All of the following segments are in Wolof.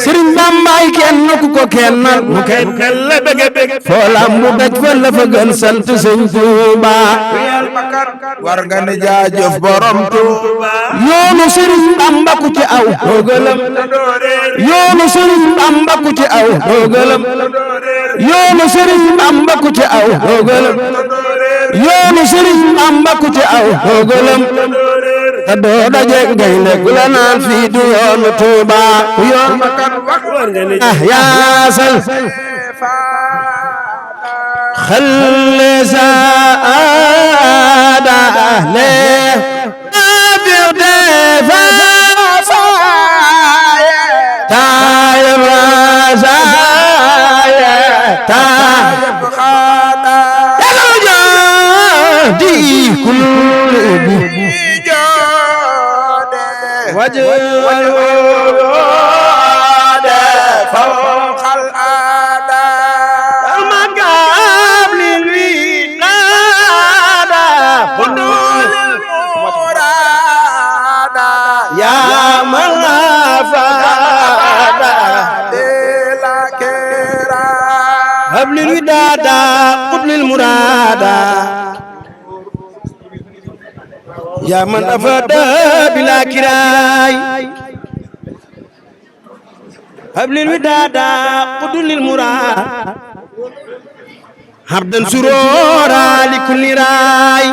Sëriñ Bambaay kenn ku ko kennal mu kennal la bëgg foo lambu daj fa la fa gën sant Sëriñ Tuuba war nga ne jaajëf borom Tuuba yoonu Sëriñ Bamba ku ci aw doogalam yoonu Sëriñ Bamba ku ci aw doogalam yoonu Sëriñ Bamba ku ci aw doogalam yoonu Sëriñ Bamba ku ci aw doogalam te doo dajeek gaynde gu la naan fii du yoonu Tuuba ku yoon ah yaasal xalle saada le nafir de fa taayam rasaaya taayam xaada yalaw di kullubi wajal فوق الآداء المقام للولادة حلول المراد يا من أفاد بلا كرا هب للودادة قبل المراد يا من أفاد بلا كراي هب للوداد قد للمراد حمدا سرورا لكل راي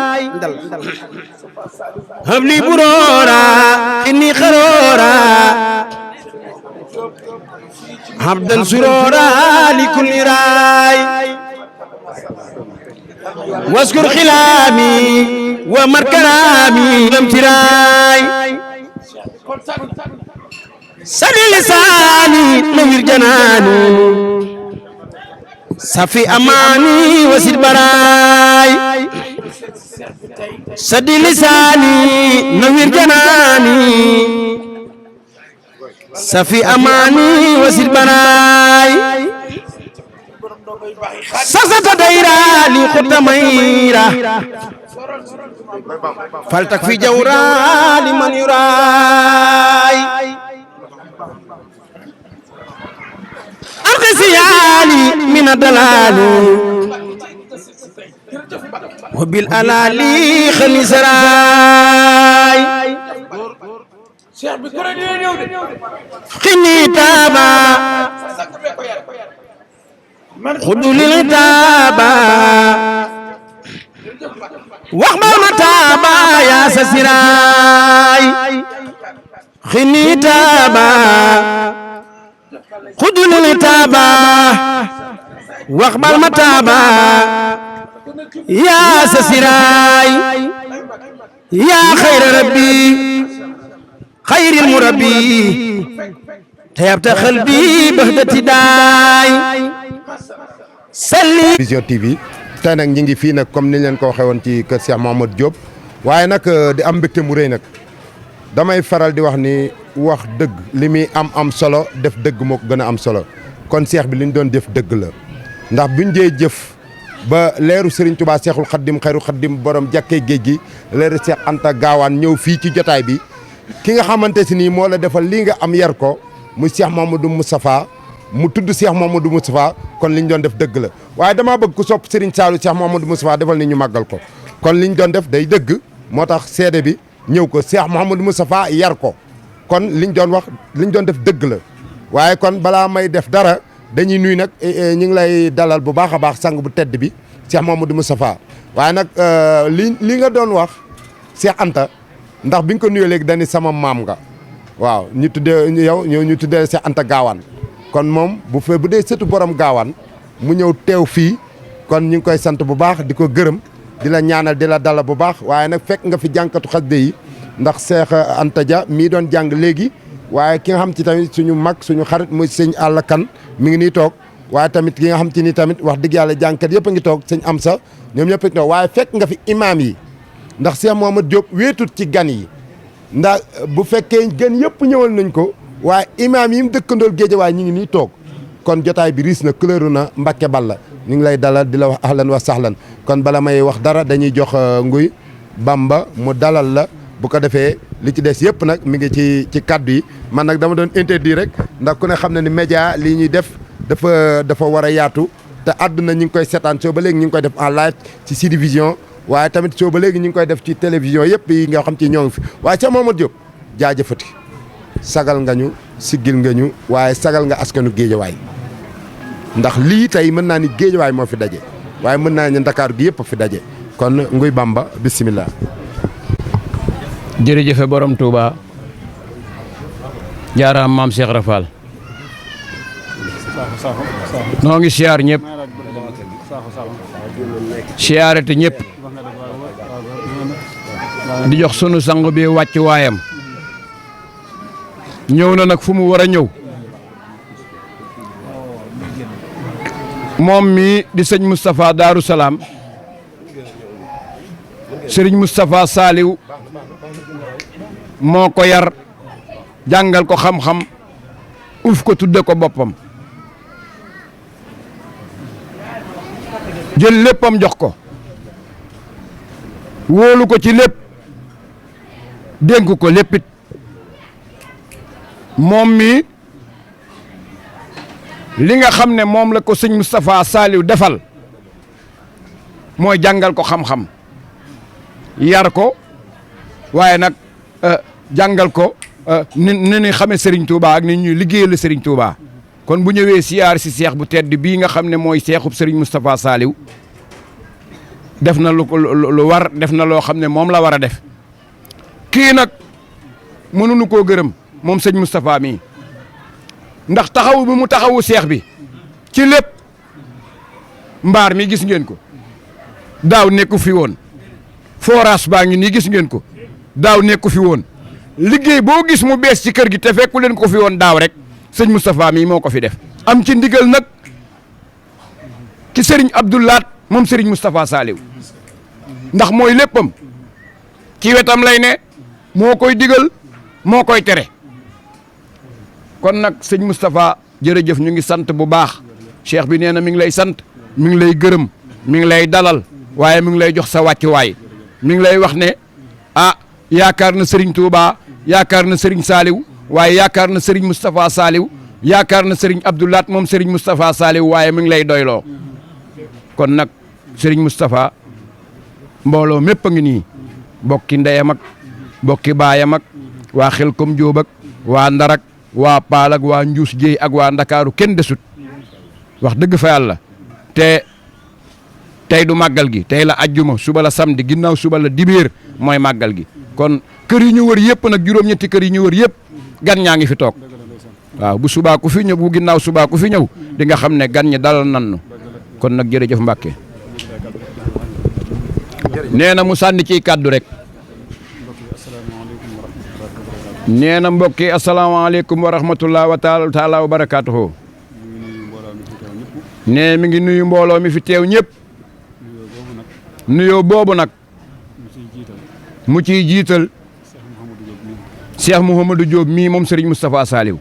هب لي برورا إني خرورا حمدا سرورا لكل راي واذكر خلامي ومركرامي لم تراي سدي لساني نوير جناني صفي أماني وسيد براي سدي لساني نوير جناني صفي أماني وسيد براي سسة دايرة لي خد ميرة فلتك في جورا لمن يراي أرقسياني من الدلال وبالألال خلي سراي خني تابا خدوا للتابا واخبر تابا يا سسراي خني تابا خذوا التابا واقبل متابا يا سسراي يا خير ربي خير المربي تيبت قلبي بهدتي داي سلي Vision TV tey nag ñi ngi fii nag comme ni leen ko waxee woon ci kër Cheikh Mouhamadou Diop waaye nag di am mbégte mu rëy nag damay faral di wax ni wax dëgg li muy am solo def dëgg moo ko gën a am solo kon seex bi li ñu doon def dëgg la ndax buñ dee jëf ba leeru Serigne Touba Seexul Xaddim xayru Xaddim borom jàkkee géej gi leeru Seex Anta Gaawaan ñëw fii ci jotaay bi ki nga xamante si nii moo la defal lii nga am yar ko muy Cheikh Mamadou Moustapha mu tudd Cheikh Mamadou Moustapha kon li ñu doon def dëgg la waaye damaa bëgg ku sopp Serigne Saliou Cheikh Mamadou Moustapha defal ni ñu màggal ko kon li ñu doon def day dëgg moo tax seede bi ñëw ko Cheikh Mamadou Moustapha yar ko kon liñ doon wax liñ doon def dëgg la waaye kon balaa may def dara dañuy nuy nag ñu ngi lay dalal bu baax a baax sang bu tedd bi Cheikh Mamadou Moustapha waaye nag li nga doon wax Cheikh Anta ndax bi nga ko nuyoo léegi dañu sama maam nga waaw ñu tuddee yow ñu tuddee Cheikh Anta Gaawaan kon moom bu dee sëtu borom Gaawaan mu ñëw teew fii kon ñu ngi koy sant bu baax di ko gërëm di la ñaanal di la dalal bu baax waaye nag fekk nga fi jànkatu xasida yi ndax Cheikh Anta Dia mii doon jàng léegi waaye ki nga xam ci tamit suñu mag suñu xarit muy sëñ Alla Kan mi ngi nii toog waaye tamit ki nga xam ci ni tamit wax dëgg yàlla jàngkat yëpp a ngi toog sëñ Amsa ñoom ñëpp a ngi toog waaye fekk nga fi imaam yi ndax Cheikh Mouhamadou Diop wéetut ci gan yi ndax bu fekkee gan yëpp ñëwal nañ ko waaye imaam yi mu dëkkandool Géejawaay ñu ngi nii toog kon jotaay bi riis na couleur na Mbacke Balla ñu ngi lay dalal di la wax ahlan wa sahlan kon bala may wax dara dañuy jox nguy Bamba mu dalal la bu ko defee li ci des yëpp nag mi ngi ci kaddu yi man nag dama doon interdit rek ndax ku ne xam ne ni média lii ñuy def dafa war a yaatu te àdduna ñi ngi koy seetaan soo ba léegi ñu ngi koy def en live ci Sidi Vision waaye tamit soo ba léegi ñu ngi koy def ci télévision yëpp yi nga xam ci ñoo ngi fi waaye Cheikh Mamadou Diop jaajëfati sagal nga ñu siggil nga ñu waaye sagal nga askanu géejawaay ndax lii tey mën naa ni géejawaay moo fi daje waaye mën naa ni Ndakaaru gi yëpp fi daje kon Nguy Bamba bisimilah. jërëjëfe borom Touba jaaraam maam Cheikh Rafal noo ngi siyaar ñëpp siyaarete ñëpp di jox sunu sang bi wàcc waayam ñëw na nag fu mu war a ñëw moom mi di sëñ Moustapha Darou Salaam sëriñ Moustapha Saliou moo ko yar jàngal ko xam-xam uf ko tudde ko boppam jël léppam jox ko wóolu ko ci lépp dénk ko léppit moom mi li nga xam ne moom la ko sëñ Moustapha Saliou defal mooy jàngal ko xam-xam yar ko waaye nag jàngal ko ni ñuy xamee Serigne Touba ak ni ñuy liggéeyal Serigne Touba kon bu ñëwee siyaar si seex bu tedd bii nga xam ne mooy seexub Serigne Moustapha Saliou def na lu war def na loo xam ne moom la war a def kii nag mënuñu koo gërëm moom sëñ Moustapha mii ndax taxawu bi mu taxawu seex bi ci lépp mbaar mi gis ngeen ko daaw nekku fi woon forage baa ngi nii gis ngeen ko daaw nekku fi woon liggéey boo gis mu bees ci kër gi te fekku leen ko fi woon daaw rek sëñ Moustapha mii moo ko fi def am ci ndigal nag ci Serigne Abdou Lahat moom Serigne Moustapha Saliou ndax mooy léppam ci wetam lay ne moo koy digal moo koy tere kon nag sëñ Moustapha jërëjëf ñu ngi sant bu baax cheikh bi nee na mi ngi lay sant mi ngi lay gërëm mi ngi lay dalal waaye mi ngi lay jox sa wàccuwaay mi ngi lay wax ne yaakaar na Serigne Touba yaakaar na Serigne Saliou waaye yaakaar na Serigne Moustapha Saliou yaakaar na Serigne Abdou Lahat moom Serigne Moustapha Saliou waaye mi ngi lay doyloo kon nag Serigne Moustapha mbooloo mépp a ngi nii bokki ndeyam ak bokki baayam ak waa Xelkom Jóob ak waa Ndarak waa Paal ak waa Njuus Jéey ak waa Ndakaaru kenn desut wax dëgg fa yàlla te tey du màggal gi tey la ajjuma suba la samedi ginnaaw suba la dibéer mooy màggal gi kon kër yi ñu wër yëpp nag juróom-ñetti kër yi ñu wër yëpp gan ñaa ngi fi toog waaw bu subaa ku fi ñëw bu ginnaaw subaa ku fi ñëw di nga xam ne gan ñi dalal nannu kon nag jërëjëf Mbàkke nee na mu sànni ciy kàddu rek nee na mbokki asalaamaaleykum wa rahmatullah wa taala wa barakaatuhu nee mi ngi nuyu mbooloo mi fi teew ñëpp nuyoo boobu nag mu ciy jiital Cheikh Mouhamadou Diop mii moom Serigne Moustapha Saliou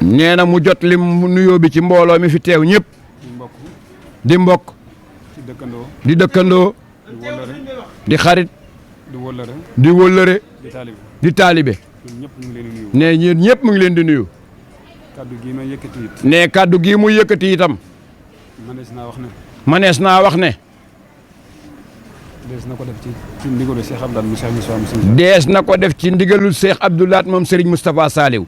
nee na mu jot li nuyoo bi ci mbooloo mi fi teew ñëpp di mbokk di dëkkandoo di xarit di wóllëre di taalibe nee ñeen ñëpp mu ngi leen di nuyu nee kaddu gii muy yëkkati itam manees naa wax ne dees na ko def ci ndigalu Cheikh Abdou Lahat dees na ko def ci ndigalul Cheikh Abdou Lahat moom Serigne Moustapha Saliou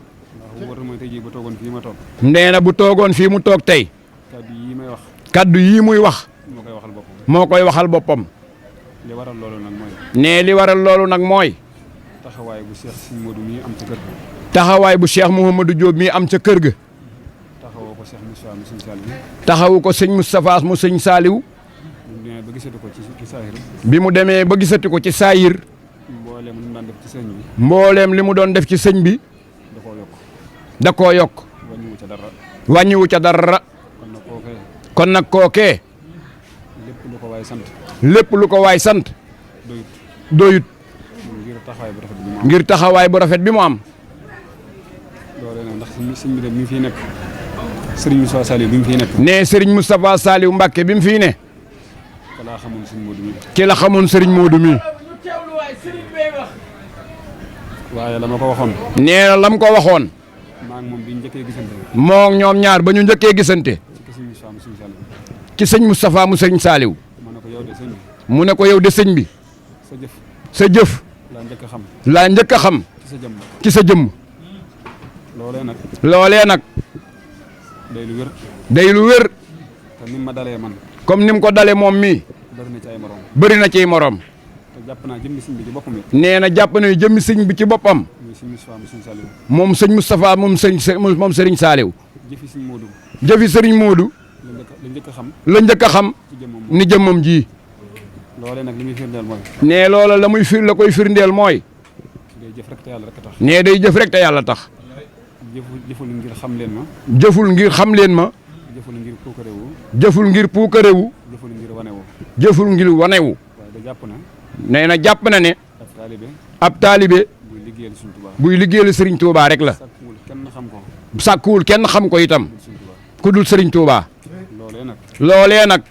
nee na bu toogoon fii mu toog tey kaddu yii muy wax moo koy waxal boppam nee li waral loolu nag mooy taxawaay bu Cheikh Sëñ Modou mii am ca kër ga taxawaay bu Cheikh Mouhamadou Diop mii am ca kër ga taxawu ko sëñ Moustapha mu sëñ Saliou bi mu demee ba gisati ko ci saayir mbooleem li mu doon def ci sëñ bi da koo yokk wàññiwu ca dara kon nag kookee lépp lu ko waay sant doyut ngir taxawaay bu rafet bi mu am Serigne Moustapha Saliou bi mu fiy nekk nee Serigne Moustapha Saliou Mbacke bi mu fiy ne laa xamoon sëñ Modou mi. ci la xamoon sëriñ Modou mi. waaye la ma ko waxoon. nee na lam ko waxoon. maa ngi moom bi ñu njëkkee gisante. moo ñoom ñaar ba ñu njëkkee gisante. ci sëñ Moustapha mu sëriñ Saliou. mu ne ko yow de sëñ bi. mu ne ko yow de sëñ bi. sa jëf. sa jëf. laa njëkk a xam. laa njëkk a xam. ci sa jëmm. ci sa jëmm. loolee nag. loolee nag. day lu wér. day lu wér. te ni ma dalee man. comme ni mu ko dalee moom mii. bëri na ci ay morom. bëri na ciy morom. te jàpp naa jëmmi sëñ bi ci boppam it. nee na jàpp na jëmmi sëñ bi ci boppam. muy sëñ Moustapha mu sëñ Saliou. moom sëñ Moustapha moom sëriñ Saliou. jëfi sëñ Modou. jëfi sëriñ Modou. la njëkk a xam. la njëkk a xam. ci jëmmam ni jëmmam ji. loolee nag li muy firndeel mooy. nee loola la muy la koy firndeel mooy. day jëf rek te yàlla rek tax. nee day jëf rek te yàlla tax. jëful ngir xam leen ma. jëful ngir xam leen ma. jëful ngir puukarewu. jëful ngir puukarewu. jëful ngir wanewu. jëful ngir wanewu. waaye da jàpp na. nee na jàpp na ne. ab taalibe. buy liggéeyal Sëriñ Tuubaa. buy liggéeyal Sëriñ Tuubaa rek la. sàkkuwul kenn xam ko. sàkkuwul kenn xam ko itam. ku dul Sëriñ Tuubaa. loolee nag. loolee nag.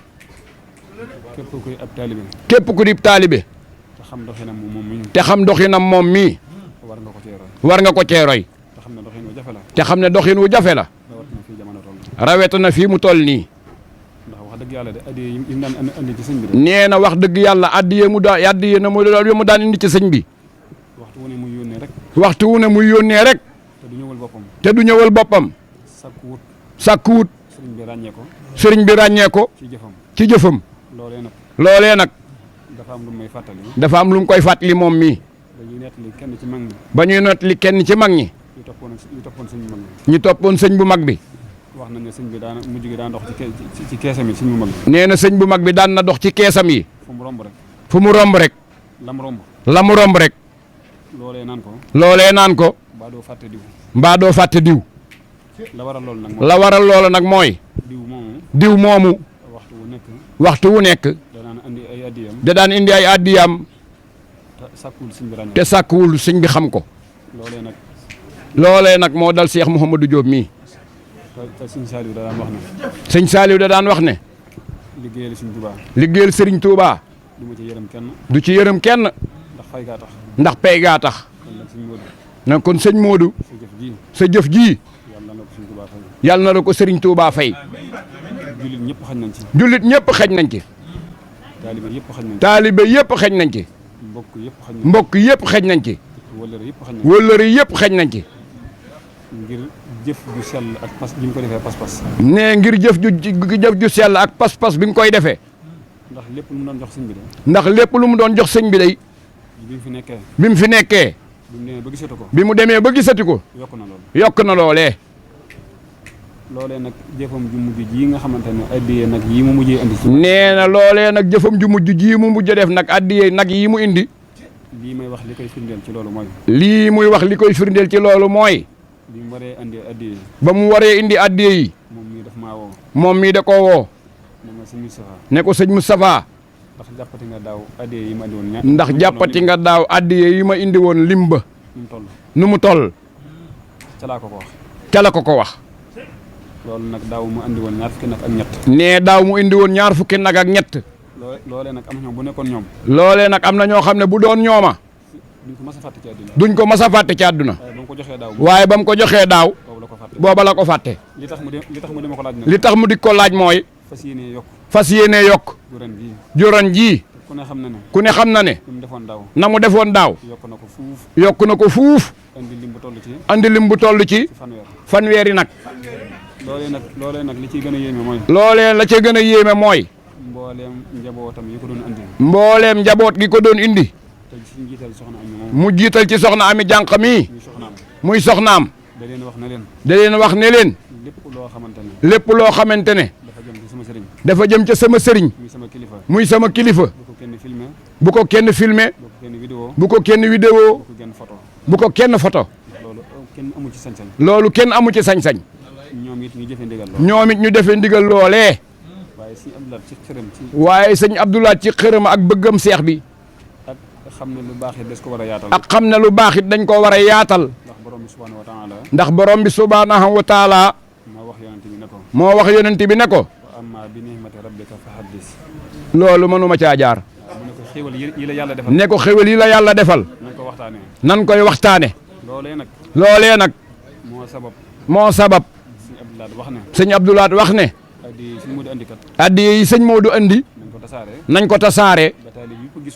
képp kuy ab taalibe. képp ku di taalibe. te xam doxinam moom mii. te xam doxinam moom mii. war nga ko cee roy. war nga ko cee roy. te xam ne doxin wu jafe la. te xam ne doxin wu jafe la. rawatina fii jamono toll. rawatina fii mu toll nii. ndax wax dëgg yàlla de addiya yi mu daan andi ci sëñ bi de. nee na wax dëgg yàlla addiya mu daan indi ci sëñ bi. waxtu wu ne muy yónnee rek. waxtu wu ne muy yónnee rek. te du ñëwal boppam. te du ñëwal boppam. sàkkuwut. sëriñ bi ràññee ko. sëriñ bi ràññee ko. ci jëfam. ci jëfam. loolee nag. loolee nag. dafa am lu may fàttali. dafa am lu mu koy fàttali moom mii. dañuy nettali kenn ci mag ñi. ba ñuy nettali kenn ci mag ñi. ñu toppoon sëñ bu mag bi. ñu toppoon sëñ bu mag bi. wax nañ ne sëñ bi daan mujj gi daan dox ci keesam yi sëñ bu mag bi. nee na sëñ bu mag bi daan na dox ci keesam yi. fu mu romb rek. fu mu romb rek. la mu romb rek. loolee naan ko. loolee naan ko. mbaa doo fàtte diw. mbaa doo fàtte diw. la waral loolu nag mooy. la waral loolu nag mooy. diw moomu. waxtu wu nekk. da daan indi ay addiyam. da daan indi ay addiyam. te sàkkuwul sëñ bi xam ko. loolee nag moo dal Cheikh Mouhamadou Diop mii. te sëñ Saliou da daan wax ne. sëñ Saliou da daan wax ne. liggéeyal sëñ Touba. liggéeyal sëriñ Touba. du ma ci yërëm kenn. du ci yërëm kenn. ndax fay gaa tax. ndax pay gaa tax. na kon sëñ Modou. sa jëf ji. yàlla na la ko sëriñ Touba fay. jullit ñëpp xaj nañ ci. jullit ñëpp xaj nañ ci. taalibe yëpp xaj nañ ci. taalibe yëpp xaj nañ ci. mbokk yëpp xaj nañ ci. wëllëre yëpp xaj nañ ci. ngir jëf ju sell ak pas bi nga ko defee pas-pas. nee ngir jëf ju sell ak pas-pas bi nga koy defee. ndax lépp lu mu doon jox sëñ bi de. ndax lépp lu mu doon jox sëñ bi day. bi mu fi nekkee. bi mu fi nekkee. bi mu demee ba gisatu ko. bi mu demee ba gisati ko. yokk na loolee. loolee nag jëfam ju mujj ji nga xamante ne addiyee nag yii mu mujjee indi. nee na loolee nag jëfam ju mujj ji mu mujj def nag addiyee nag yi mu indi. lii may wax li koy firndeel ci loolu mooy. lii muy wax li koy firndeel ci loolu mooy. bi mu waree indi addiyee. ba mu waree indi addiyee yi. moom mii daf maa woo. moom mii da koo woo. ne ko sëñ Moustapha. ne ko sëñ Moustapha. ndax jàppati nga daaw addiyee yi ma indi woon. ndax jàppati nga daaw addiyee yi ma indi woon lim ba. nu mu toll. ca laa ko wax. ca la ko wax. loolu nag daaw mu indi woon ñaar fukki nag ak ñett. nee daaw mu indi woon ñaar fukki nag ak ñett. loolee nag am na ñoom bu nekkoon ñoom. loolee nag am na ñoo xam ne bu doon ñooma. duñ ko mas a fàtte ci àdduna. duñ ko mas a fàtte ci àdduna. waaye ba mu ko joxee daaw. booba la ko fàtte. li tax mu di ma ko laaj nag. li tax mu di ko laaj mooy. fas yéenee yokk. fas yéenee yokk. juran jii. ku ne xam na ne. ku ne xam na ne. na mu defoon daaw. na mu defoon daaw. yokk na ko fuuf. yokk na ko fuuf. andi lim bu toll ci. andi lim bu toll ci. fanweeri nag. loolee nag li ciy gën a yéeme mooy. loolee la ca gën a yéeme mooy. mbooleem njabootam yi ko doon andi. mbooleem njaboot gi ko doon indi. te ci jiital soxna Ami moom. mu jiital ci soxna Ami jànq mii. muy soxnaam. da leen wax ne leen. da leen wax ne leen. lépp loo xamante ne. lépp loo xamante ne. dafa jëm ci sama sëriñ. dafa jëm ca sama sëriñ. muy sama kilifa. muy sama kilifa. bu ko kenn filmé. bu ko kenn filmé. bu ko kenn vidéo. bu ko kenn vidéo. bu ko kenn photo. bu ko kenn photo. loolu kenn amu ci sañ-sañ. loolu kenn amu ci sañ-sañ. ñoom it ñu jëfee ndigal lool. ñoom it ñu defee ndigal loolee. waaye sëñ Abdoulaye ci xërëm ak bëggam seex bi. ak xam ne lu baax it des ko war a yaatal. ak xam ne lu baax it dañ ko war a yaatal. ndax borom bi subhaanahu wa taala. ndax borom bi subhaanahu wa taala. moo wax yonent bi ne ko. moo wax yonent bi ne ko. wa amma bi nihmati rabbika fa haddis. loolu mënuma caa jaar. mu ne ko xéwal yi la yàlla defal. ne ko xéwal yi la yàlla defal. nañ ko waxtaanee. nan koy waxtaane. loolee nag. moo sabab. sëñ Abdoulaat wax ne. addi yi sëñ Modou andi. nañ ko tasaare.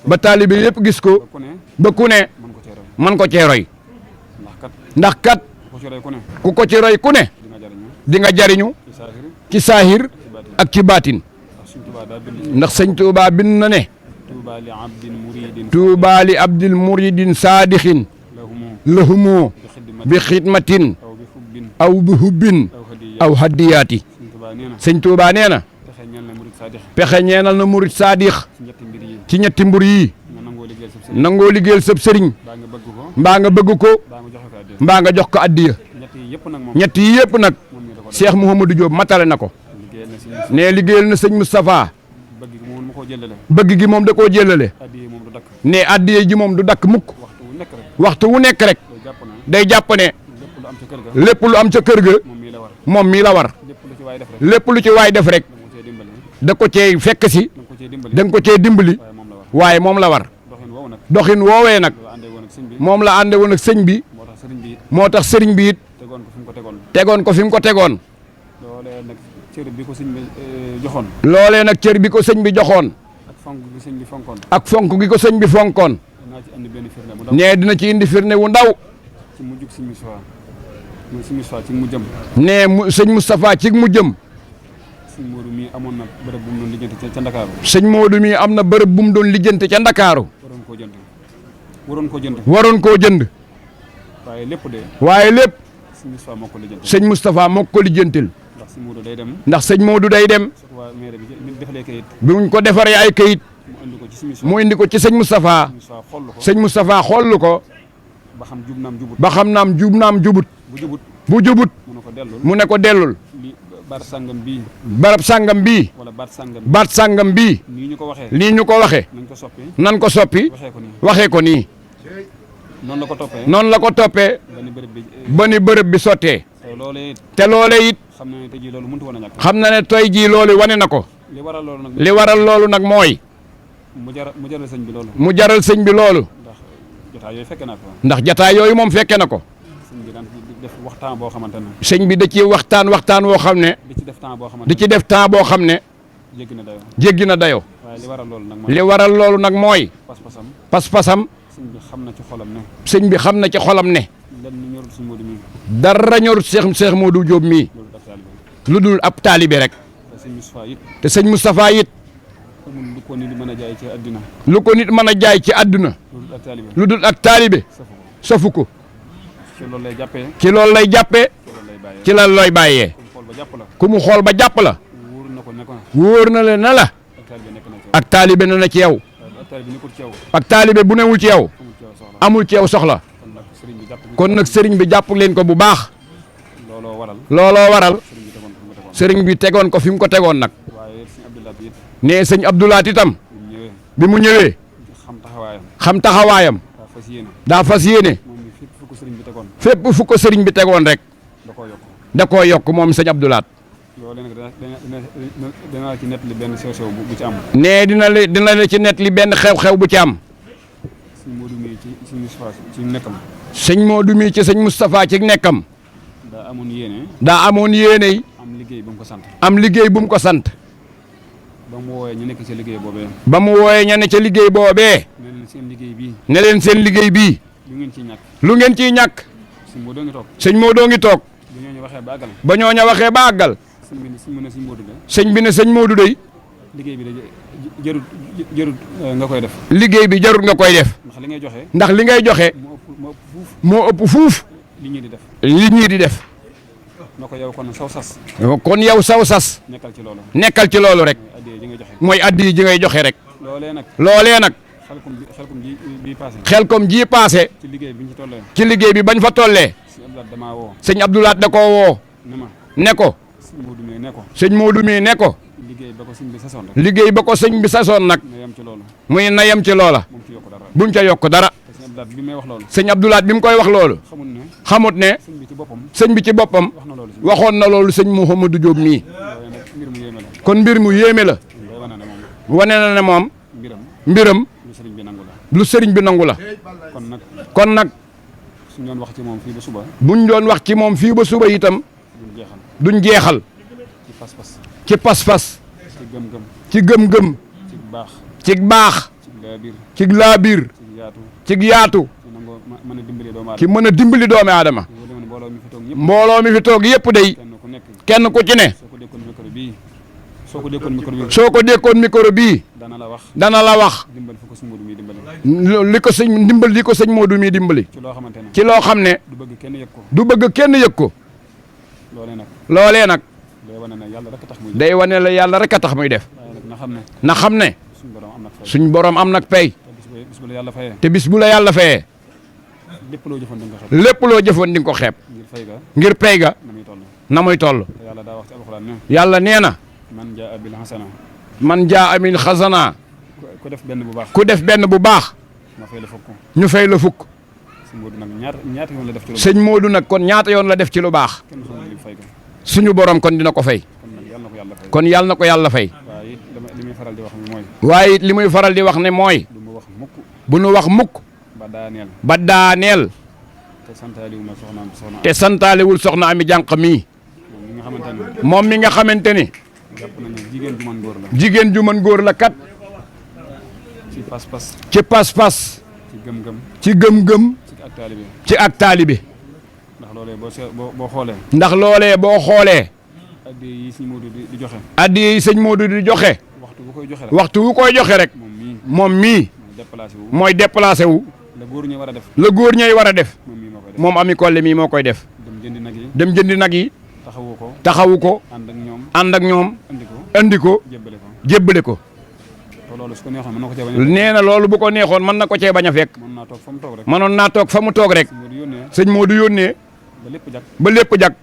ba taalibe yëpp gis ko. ba ku ne. man ko cee roy. ndax kat. ku ko ci roy ku ne. di nga jariñu. ci saahir ak ci baatin. ndax sëñ Touba bind na ne. Touba li abdil muridin saadixin. lahumu bi xidmatin. aw bi hubbin. aw haddiyaati. sëñ Touba nee na. pexe ñeenal na murid saadix. ci ñetti mbir yi. nangoo liggéeyal sëb sëriñ. mbaa nga bëgg ko. mbaa nga jox ko addiya. ñett yi yëpp nag. Cheikh Mouhamadou Diop matale na ko. ne liggéeyal na sëñ Moustapha. bëgg gi moom da koo jëlale. ne addiya ji moom du dakk mukk. waxtu wu nekk rek. day jàpp ne. lépp lu am ca kër ga. moom mii la war. lépp lu ci waay def rek. da ko cee fekk si. da nga ko cee dimbali. waaye moom la war. doxin woowee nag. moom la ànde woon ak sëñ bi. moo tax sëriñ bi it. tegoon ko fi mu ko tegoon. loolee nag cër bi ko sëñ bi joxoon. loolee nag cër bi ko sëñ bi joxoon. ak fonk gi sëñ bi fonkoon. ak fonk gi ko sëñ bi fonkoon. nee dina ci indi firnde wu ndaw. ci mujjug sëñ Moustapha. sëñ Moustapha ci mujjam. nee sëñ Moustapha ci mujjam. sëñ Modou mii amoon na bërëb bu mu doon lijjanti ca Ndakaaru. sëñ Modou mii am na bërëb bu mu doon lijjanti ca Ndakaaru. waroon koo jënd. waaye lépp de. waaye lépp. sëñ Moustapha moo ko lijjanti. sëñ Moustapha moo ko lijjantil. ndax sëñ Modou day dem. ndax sëñ Modou day dem. bi mu ko defaree ay kayit. mu indi ko ci sëñ Moustapha. sëñ Moustapha xool ko. ba xam jub naam jubut. ba xam naam jub naam jubut. bu jubut. mu ne ko dellul. barab sàngam bii. barab sàngam bii. wala baat sàngam bii. nii ñu ko waxee. lii ñu ko waxee. nan ko soppi. waxee ko nii. noonu la ko toppee. noonu la ko toppee. ba ni bërëb bi sottee. te loolee it. xam na ne tey jii loolu mënut woon a ñàkk. xam na ne tey jii loolu wane na ko. li waral loolu nag mooy. mu jaral sëñ bi loolu. mu jaral sëñ bi loolu. ndax jotaay yooyu fekke na ko. ndax jotaay yooyu moom fekke na ko. sëñ bi daan def waxtaan boo xamante ne. sëñ bi da ci waxtaan woo xam ne. di ci def temps boo xamante ne. di ci def temps boo xam ne. jéggi na dayoo. jéggi na dayoo. waaye li waral loolu nag mooy. pas-pasam. sëñ bi xam na ci xolam ne. sëñ bi xam na ci xolam ne. lenn ñorut sëñ Modou mii. dara ñorut Cheikh Modou Diop mii. lu dul ab taalibe rek. te sëñ Moustapha it. amul lu ko nit mën a jaay ci àdduna. lu ko nit mën a jaay ci àdduna. lu dul ak taalibe. safu ko. ci loolu lay jàppee. ci loolu lay jàppee. ci la looy bàyyee. ku mu xool ba jàpp la. wóor na la na la. ak taalibe na ci yow. ak taalibe bu newul ci yow. amul ci yow soxla. kon nag sëriñ bi jàpp leen ko bu baax. looloo waral. sëriñ bi tegoon ko fi mu ko tegoon nag. nee sëñ Abdoulaat itam. bi mu ñëwee. xam taxawaayam. daa fas yéene. fépp fu ko sëriñ bi tegoon rek. da koo yokk moom sëñ Abdoulaat. dina la ci nettali benn sew-sew bu ci am. nee dina la ci nettali benn xew-xew bu ci am. sëñ Modou mii ci sëñ Moustapha ci nekkam. sëñ Modou mii ci sëñ Moustapha ci nekkam. daa amoon yéene. yi. am liggéey bu mu ko sant. am liggéey bu mu ko sant. ba mu wooyee ñu nekk ca liggéey boobee. ba mu wooyee ña ne ca liggéey boobee. ne leen seen liggéey bii. ne leen seen liggéey bii. lu ngeen ciy ñàkk. lu ngeen ciy ñàkk. sëñ Modou ngi toog. sëñ Modou ngi toog. ba ñooñu waxee ba àggal. ba ñooñu waxee ba àggal. sëñ bi ne sëñ Modou de. liggéey bi de jarut nga koy def. liggéey bi jarut nga koy def. ndax li ngay joxe. ndax li ngay joxe. moo ëpp fuuf. li ñii di def. li ñii di def. na ko yow kon saw sas. kon yow saw sas. nekkal ci loolu. nekkal ci loolu rek. mooy addi ji ngay joxe rek. loolee nag. xelkom ji bii paase. xelkom ji paase. ci liggéey bi ñu ci tollee. ci liggéey bi bañ fa tollee. sëñ Abdoulaat da koo woo. ne ko. sëñ Modou mii ne ko. sëñ Modou mii ne ko. liggéey ba ko sëñ bi sasoon rek. liggéey ba ko sëñ bi sasoon nag. na yem ci loolu. muy na yem ci loola. bu mu ca yokk dara. sëñ Abdoulaat bi mu koy wax loolu. xamut ne. sëñ bi ci boppam. waxoon na loolu sëñ Mouhamadou Diop mii. kon mbir mu yéeme la. wane na ne moom mbiram lu sëriñ bi nangu la. lu sëriñ bi nangu la. kon nag suñ doon wax ci moom fii ba suba. buñ doon wax ci moom fii ba suba itam duñ jeexal. ci pas-pas. ci pas-pas. ci gëm-gëm. ci gëm-gëm. ci baax. ci baax. ci laabir. ci laabir. ci yaatu. ci yaatu. ci nangoo mën a dimbali doomu aadama. ci mën a dimbali doomu aadama. mbooloo mi fi toog yëpp day kenn ku ci ne. soo ko dékkoon micro bii. soo ko dékkoon micro bii. dana la wax. dana la wax. dimbal fu ko sëñ Modou mii dimbali. li ko sëñ dimbal li ko sëñ Modou mii dimbali. ci loo xamante ne. ci loo xam ne. du bëgg kenn yëg ko. du bëgg kenn yëg ko. loolee nag. day wane ne yàlla rek a tax muy def. day wane la yàlla rek a tax muy def. waaye nag na xam ne. na xam ne. suñ borom am nag pay. te bis bu la yàlla fayee. te bis bu la yàlla fayee. lépp loo jëfoon di nga ko xeeb. lépp loo jëfoon di nga ko xeeb. ngir fay ga. ngir pay ga. na muy toll. na muy toll. te yàlla daa wax ci alxuraan ne. yàlla nee na. man jaa bil hasana. man jaa amin xasana. ku def benn bu baax. ku def benn bu baax. nga fay la fukk. ñu fay la fukk. sëñ Modou nag ñaata yoon la def ci lu baax. sëñ Modou nag kon ñaata yoon la def ci lu baax. kenn xamul li fay ko. suñu borom kon dina ko fay. kon yàlla na ko yàlla fay. waaye it li muy faral di wax mooy. waaye it li muy faral di wax ne mooy. du mu wax mukk. bu nu wax mukk. ba daaneel. ba daaneel. te santaaliwul ma soxna. te santaalewul soxna Ami Jànq mii. moom mi nga xamante ni. jàpp nañu jigéen ju mën góor la. jigéen ju mën góor la kat. ci pas-pas. ci pas-pas. ci gëm-gëm. ci gëm-gëm. ci ak taalibe. ci ak taalibe. ndax loolee boo xoolee. ndax loolee boo xoolee. addiya yi sëñ Modou di joxe. addiya yi sëñ Modou di joxe. waxtu bu koy joxe rek. waxtu bu koy joxe rek. moom mii. mooy déplacé wu. la góor ñi war a def. la góor ñay war a def. moom Ami Collé mii moo koy def. dem jëndi nag yi. dem jëndi nag yi. taxawu ko. ànd ak ñoom. andi ko. jébbale ko. te loolu su ko neexoon mën na ko cee bañ a. nee na loolu bu ko neexoon mën na ko cee bañ a fekk. mën naa toog fa mu toog rek. mënoon naa toog fa mu toog rek. sëñ Modou yónnee. ba lépp jag.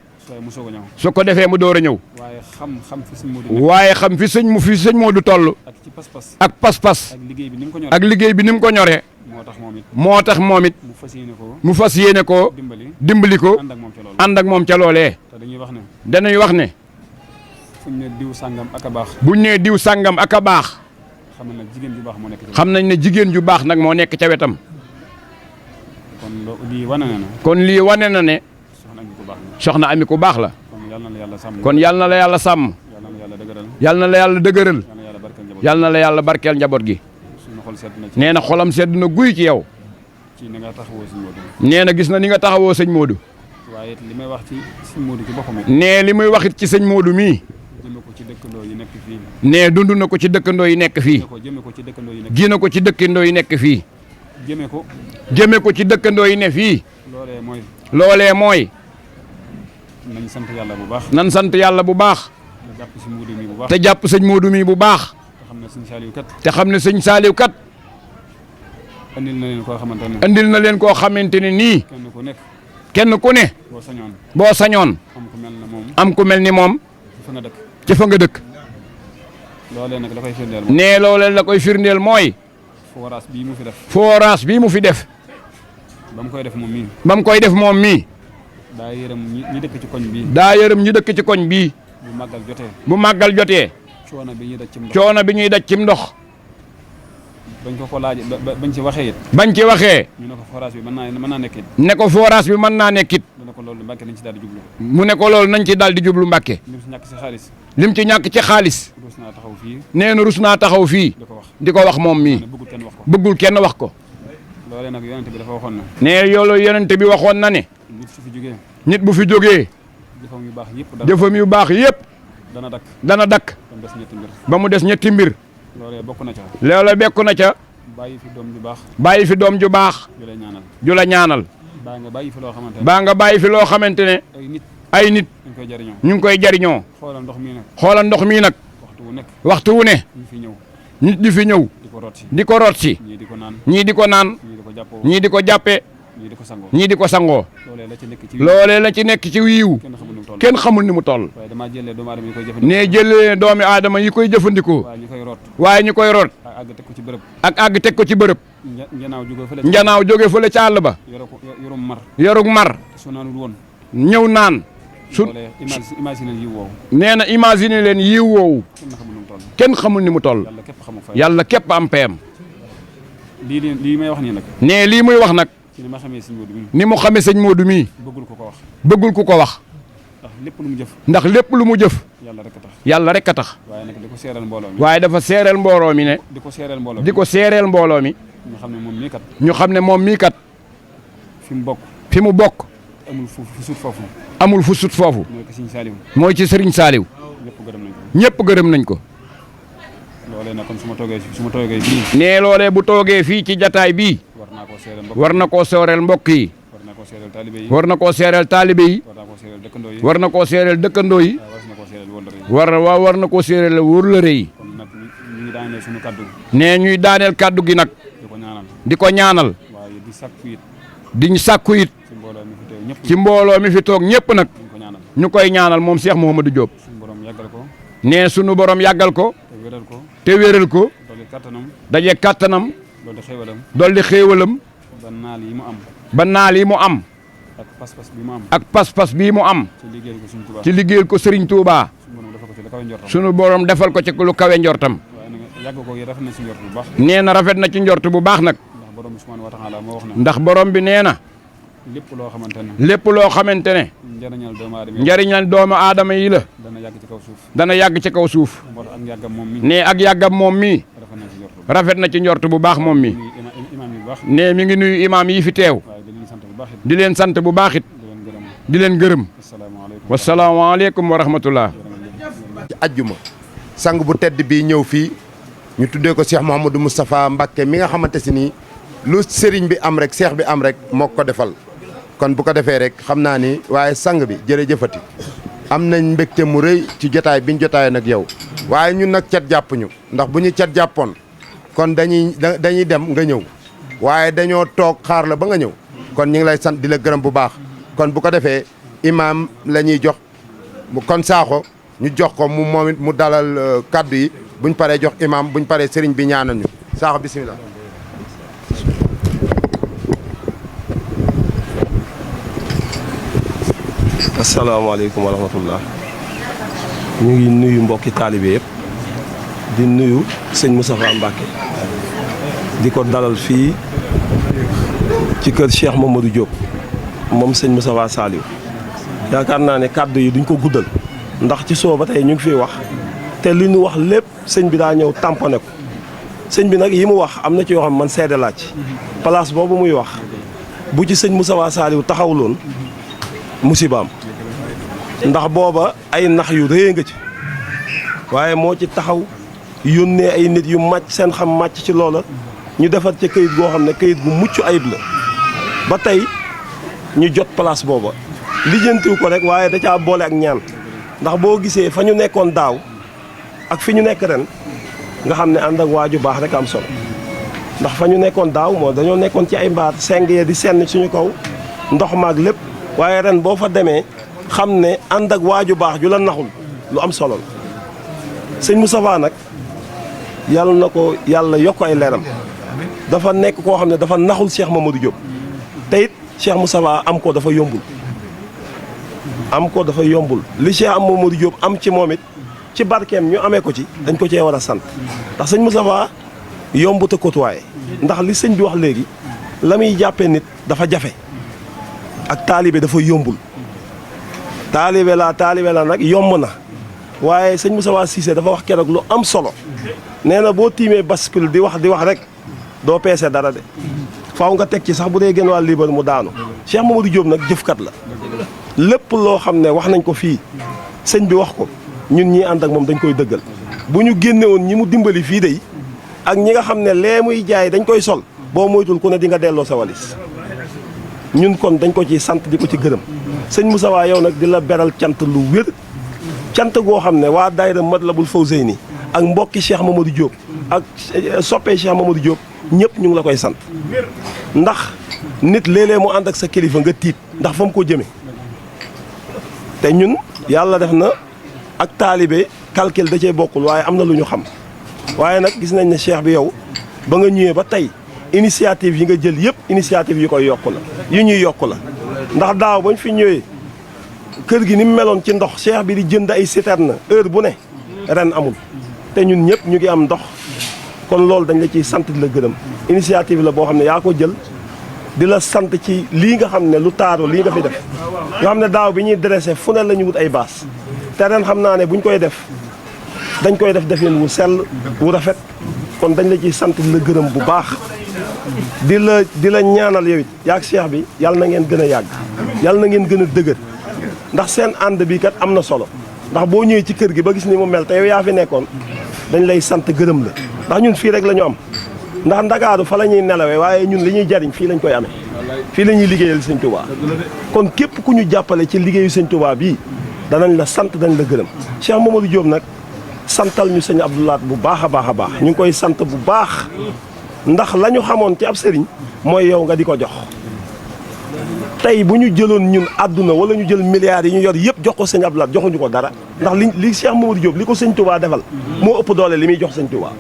su ko defee mu door a ñëw. waaye xam fi sëñ Modou. waaye xam fi sëñ Modou toll. ak ci pas-pas. ak pas-pas. ak liggéey bi ni mu ko ñoree. ak liggéey bi ni mu ko ñoree. moo tax moom it. mu fas yéene ko. dimbali ko. ànd ak moom ca loolee. te dañuy wax ne. buñ ne diw sàngam ak a baax. buñ ne diw sàngam ak a baax. xam nañ ne jigéen ju baax moo nekk. xam nañ ne jigéen ju baax nag moo nekk ca wetam. kon lii wane na ne. kon lii wane na ne. soxna Ami ku baax la. kon yal na la yàlla sàmm. yal na la yàlla dëgëral. yal na la yàlla barkeel njaboot gi. nee na xolam sedd na guy ci yow. nee na gis na ni nga taxawoo sëñ Modou. waaye li may wax ci sëñ Modou ci boppam. nee li muy waxit ci sëñ Modou mii. jëme ko ci dëkkandoo yi nekk fii. nee dund na ko ci dëkkandoo yi nekk fii. jëme ko ci dëkkandoo yi nekk. ji na ko ci dëkkandoo yi nekk fii. jëme ko ci dëkkandoo yi ne fii. loolee mooy. mooy. nañ sant yàlla bu baax. nan sant yàlla bu baax. te jàpp sëñ Modou mii bu baax. te xam ne sëñ Saliou kat. andil na leen koo xamante ne. andil na leen koo xamante ne nii. kenn ku ne. boo sañoon. am ku mel ni moom. ci fa nga dëkk. loolee nag la koy firndeel. nee loolee la koy firndeel mooy. forage bii mu fi def. forage bii mu fi def. ba mu koy def moom mii. ba mu koy def moom mii. daa yërëm ñi dëkk ci koñ bii. daa yërëm ñi dëkk ci koñ bii. bu màggal jotee. bu màggal jotee. coono bi ñuy daj ci ndox. coono bi ñuy daj ci ndox. bañ ko laaj bañ ci waxee it. bañ ci waxee. ñu ne ko forage bi mën naa nekk it. ne ko forage bi mën naa nekk it. mu ne ko loolu Mbàkke nañ ci daal di jublu. mu ne ko loolu nañ ci daal di jublu Mbàkke. lim ci ñàkk ci xaalis. lim ci ñàkk ci xaalis. rus naa taxaw fii. nee na rus naa taxaw fii. di ko wax moom mii. bëggul kenn wax ko. loolee nag yonente bi dafa waxoon na. nee yoolu yonente bi waxoon na ne. nit su fi jógee. nit bu fi jógee. jëfam yu baax yëpp. jëfam yu baax yëpp. dana dakk. ba mu des ñetti mbir. loolee bokk na ca. loolee bekku na ca. bàyyi fi doom ju baax. bàyyi fi doom ju baax. ju la ñaanal. baa nga bàyyi fi loo xamante ne. baa nga bàyyi fi loo xamante ne. ay nit. ñu ngi koy jariñoo. xoolal ndox mii nag. xoolal ndox mii nag. waxtu wu ne. nit di fi ñëw. di ko root si. ñii di ko naan. ñii di ko jàppee. ñii di ko sangoo. loolee la ci nekk ci wiiw. kenn xamul ni mu toll. nee jëlee doomi aadama yi koy jëfandikoo. waaye ñu koy root. ak àgg teg ko ci bërëb. njanaaw jóge fële ca àll ba. yorug mar. ñëw naan. imagine yi woowu. nee na imagine leen yiw woowu. kenn xamul ni mu toll. yàlla képp am payam. lii may wax nii nag. nee lii muy wax nag. ci ni ma xamee sëñ Modou mii. ni mu xamee sëñ Modou mii. bëggul ko ko wax. bëggul ku ko wax. ndax lépp lu mu jëf. ndax lépp lu mu jëf. yàlla rek a tax. yàlla rek a tax. waaye nag di ko seereel mbooloo mi. waaye dafa seereel mbooloo mi ne. di ko seereel mbooloo mi. di ko seereel mbooloo mi. ñu xam ne moom mii kat. ñu xam ne moom mii kat. fi mu bokk. fi mu bokk. amul fu sut foofu. amul fu sut foofu. mooy ci Sëriñ Saaliw. mooy ci Sëriñ Saaliw. ñëpp gërëm nañ ko. ñëpp gërëm nañ ko. loolee nag kon su ma toogee fii. nee loolee bu toogee fii ci jataay bii. war na koo seereel mbokk yi. war na koo seereel taalibe yi. war na koo seereel taalibe yi. war na koo seereel dëkkandoo yi. war na koo seereel dëkkandoo yi. war na koo seereel wóllëre yi. kon nag ñuy daaneel suñu kaddu. nee ñuy daaneel kaddu gi nag. di ko ñaanal. di ko ñaanal. waaye di sàkku it. di sàkku it. ci mbooloo mi fi toog ñëpp nag. ñu koy ñaanal moom Cheikh Mouhamadou Diop. suñu borom yàggal ko. nee sunu borom yàggal ko. te wéral ko. te wéral ko. dolli kattanam. daje kattanam. dolli xéewalam. dolli xéewalam. ba naal yi mu am. ba naal yi mu am. ak pas-pas bi mu am. ak pas-pas bii mu am. ci liggéeyal ko Sëriñ Touba. ci liggéeyal ko Serigne Touba. sunu borom defal ko ci lu kawe njortam. waaye nag yàgg ko rafet na ci njort bu baax. nee na rafet na ci njort bu baax nag. ndax borom bi subhanahu wa taala moo wax ne. ndax borom bi nee na. lépp loo xamante ne. lépp loo xamante ne. njëriñal doomu aadama yi la. dana yàgg ci kaw suuf. dana yàgg ci kaw suuf. moo tax ak yàggam moom mi. nee ak yàggam moom mii. rafet na ci njort bu baax moom mi. nee mi ngi nuyu imaam yi fi teew. di leen sant bu baax it. di leen gërëm. wasalaamaaleykum wa rahmatullah. ci ajjuma sang bu tedd bii ñëw fii ñu tuddee ko Cheikh Mouhamadou Moustapha Mbacké mi nga xamante si nii lu sëriñ bi am rek seex bi am rek moo ko defal kon bu ko defee rek xam naa ni waaye sang bi jërëjëfati am nañ mbégte mu rëy ci jotaay biñ jotaay nag yow waaye ñun nag cat jàpp ñu ndax bu ñu cat jàppoon kon dañuy dem nga ñëw waaye dañoo toog xaar la ba nga ñëw kon ñu ngi lay sant di la gërëm bu baax kon bu ko defee imaam la ñuy jox kon Sakho ñu jox ko mu moom it mu dalal kaddu yi buñ paree jox imaam buñ paree sëriñ bi ñaanal ñu Sakho bisimilah. asalaamaaleykum wa rahmatullah ñu ngi nuyu mbokki taalibe yëpp di nuyu sëñ Moustapha Mbacké di ko dalal fii ci kër Cheikh Mamadou Diop moom sëñ Moustapha Saliou yaakaar naa ne kàddu yi duñ ko guddal ndax ci soo ba tey ñu ngi fiy wax te li ñu wax lépp sëñ bi daa ñëw tamponné ko sëñ bi nag yi mu wax am na ci yoo xam man seede laa ci place boobu muy wax bu ci sëñ Moustapha Saliou taxawuloon musibaam ndax booba ay nax yu rëy nga ci waaye moo ci taxaw yónnee ay nit yu màcc seen xam màcc ci loola ñu defar ca këyit goo xam ne këyit gu mucc ayib la ba tey ñu jot place booba lijjantiw ko rek waaye da caa boole ak ñaan ndax boo gisee fa ñu nekkoon daaw ak fi ñu nekk ren nga xam ne ànd ak waaju baax rek am solo ndax fa ñu nekkoon daaw moo dañoo nekkoon ci ay mbaar seng yee di senn suñu kaw ndox maag lépp waaye ren boo fa demee xam ne ànd ak waaju baax ju la naxul lu am solo la sëñ Moustapha nag yàlla na ko yàlla yokk ay leeram dafa nekk koo xam ne dafa naxul Cheikh Mamadou Diop te it Cheikh Moustapha am ko dafa yombul li Cheikh am Mamadou Diop am ci moom it ci barkeem ñu amee ko ci dañ ko cee war a sant ndax sëñ Moustapha yombut a côtoyé ndax li sëñ bi wax léegi la muy jàppee nit dafa jafe ak taalibe dafa yombul taalibe la nag yomb na waaye sëñ Moustapha Cissé dafa wax keroog lu am solo nee na boo tiimee bascule di wax rek doo peese dara de faaw nga teg ci sax bu dee gën waa liibar mu daanu Cheikh Mamadou Diop nag jëfkat la lépp loo xam ne wax nañ ko fii sëñ bi wax ko ñun ñii ànd ak moom dañ koy dëggal bu ñu génne woon ñi mu dimbali fii de ak ñi nga xam ne lee muy jaay dañ koy sol boo moytul ku ne di nga delloo sa walis ñun kon dañ ko ci sant di ko ci gërëm sëñ Moussa waa yow nag di la beral cant lu wér cant goo xam ne waa daayira Matlabul Fawzeyni ak mbokki Cheikh Mamadou Diop ak soppee Cheikh Mamadou Diop ñëpp ñu ngi la koy sant ndax nit léeg-léeg mu ànd ak sa kilifa nga tiit ndax fa mu ko jëme te ñun yàlla def na ak taalibe calcul da cee bokkul waaye am na lu ñu xam waaye nag gis nañ ne cheikh bi yow ba nga ñëwee ba tey initiative yi nga jël yëpp initiative yi koy yokku la yi ñuy yokku la ndax daaw bañ fi ñëwee kër gi ni mu meloon ci ndox cheikh bi di jënd ay citerne heure bu ne ren amul te ñun ñëpp ñu ngi am ndox kon loolu dañ la ciy sant di la gërëm initiative la boo xam ne yaa ko jël di la sant ci lii nga xam ne lu taaru lii nga fi def nga xam ne daaw bi ñuy dressé fu ne la ñu wut ay baas te ren xam naa ne buñ koy def dañ koy def defin wu sell wu rafet kon dañ la ciy sant di la gërëm bu baax di la ñaanal yow it yaag cheikh bi yàlla na ngeen gën a yàgg yàlla na ngeen gën a dëgër ndax seen ànd bi kat am na solo ndax boo ñëwee ci kër gi ba gis ni mu mel te yow yaa fi nekkoon dañ lay sant gërëm la ndax ñun fii rek la ñu am ndax ndakaaru fa la ñuy nelawee waaye ñun li ñuy jariñ fii lañ koy amee fii la ñuy liggéeyal sëñ Touba kon képp ku ñu jàppale ci liggéeyu sëñ Touba bii danañ la sant dañ la gërëm Cheikh Mamadou Diop nag santal ñu sëñ Abdou Lahad bu baax a baax a baax ñu ngi koy sant bu baax ndax la ñu xamoon ci ab sëriñ mooy yow nga di ko jox tey bu ñu jëloon ñun àdduna wala ñu jël milliards yi ñu yor yëpp jox ko sëñ Abdou Lahad joxuñu ko dara ndax li Cheikh Mamadou Diop li ko sëñ Touba defal moo ëpp doole li muy jox sëñ Touba